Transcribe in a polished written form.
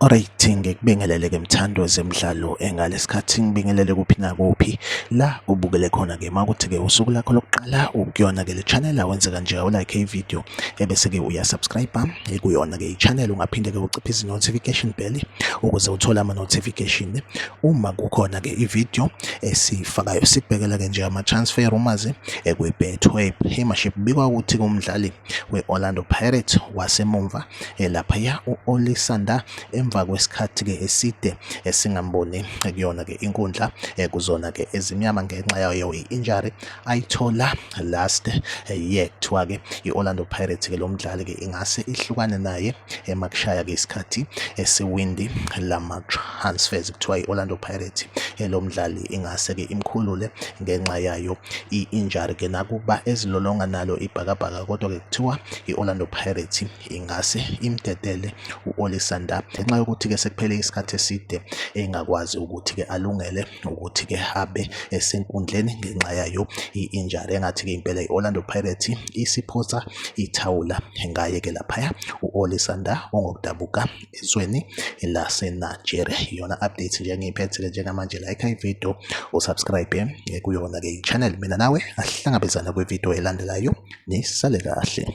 Alright, ngikubingelele-ke mthandi wezemidlalo engalesikhathi ngibingelele kuphi nakuphi la ubukele khona-ke makuthi-ke usuku lakho lokuqala ukuyona-ke le channel awenze kanje awulike i-video ebese-ke uyasubscribe kuyona-ke i-channel ungaphinde-ke uciphise i-notification bell ukuze uthole ama-notification uma kukhona-ke i-video esiyifakayo. Sikubhekela-ke nje ama-transfer rumors kwi-Betway Premiership. Kubikwa ukuthi-ke umdlali we-Orlando Pirates wasemumva laphaya u-Olisanda emva kwesikhathi-ke eside esingamboni kuyona-ke inkundla kuzona-ke ezimnyama ngenxa yayo i-injury ayithola last year. Kuthiwa-ke i-Orlando Pirates-ke lo mdlali-ke ingase ihlukane naye emakushaya-ke isikhathi esiwindi lama-transfers. Kuthiwa i-Orlando Pirates lo mdlali ingase-ke imkhulule ngenxa yayo i-injury ke nakuba ezilolonga nalo ibhakabhaka, kodwa-ke kuthiwa i-Orlando Pirates ingase imdedele u-Olisanda ngenxa yokuthi-ke sekuphele isikhathi eside engakwazi ukuthi-ke alungele ukuthi-ke abe esenkundleni ngenxa yayo i-injury. Engathi-ke impela i-Orlando Pirates isiphosa ithawula ngaye-ke laphaya u-Olisanda ongokudabuka ezweni laseNigeria. Iyona update nje engiyiphethe njengamanje. Like i-video, usubscribe kuyona-ke i-channel. Mina nawe ahlangabezana kwividiyo elandelayo. Nisale kahle.